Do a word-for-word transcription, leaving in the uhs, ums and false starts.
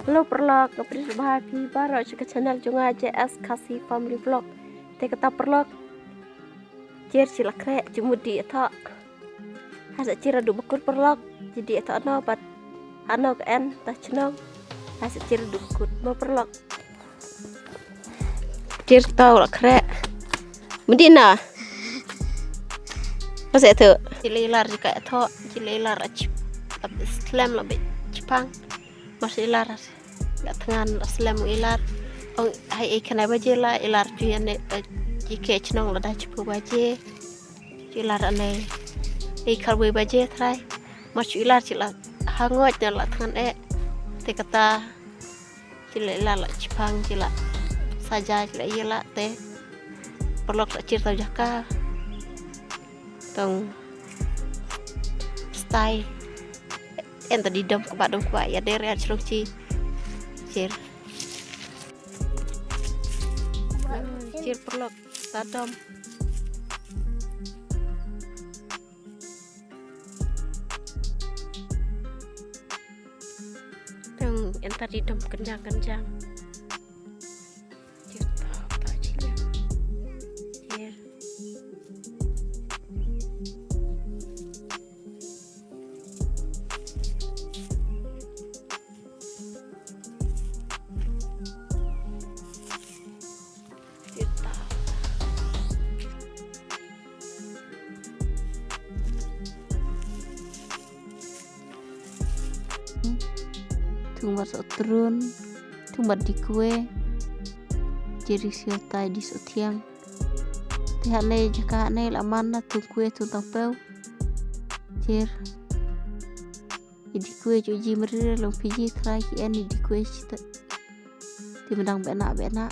Hello paralok, nga pdiang sngewbha ïa phi baroh sha ka channel jong nga, J S Khasi Family Vlog. Te kata paralok, jer shi la khreh, jingmut dih ïathoh. Ha sa jer haduh ba kut paralok, jingdih ïathoh noh bad hano ka en ta chnong. Ha sa jer haduh ba kut mo paralok. Jer tau la khreh. Mdina. Masa tu. Jili lar jika tu. Jili lar ach. Slem la bit chipang. Masa ilar. La tngan la slem ilar. Ong hai e khnai baje la ilar tu ya ne. Jike chnong la dah chipu baje. Ilar ane. E kharwe baje trai. Masa ilar chila. Hangot ne la tngan e. Te kata. Chila ila la chipang chila saja chila ila te. Paralok sa jer tau jaka. Tong style. En ta di dom kba dom kba ya der ya chrong chi. Jer. Jer paralok ta dom. Tang en ta di dom kenjang kenjang. Jer ta ta chi ya. Jer. Jer ta. Thung bar so trun, thung bar di kue, jeri sio tai di so thiang. Te hane jaka hane la man na thung kue thung tang peu. Jer. I di kue ju ji meri long piji trai ki en i di kue chita. Ti mendang bena bena.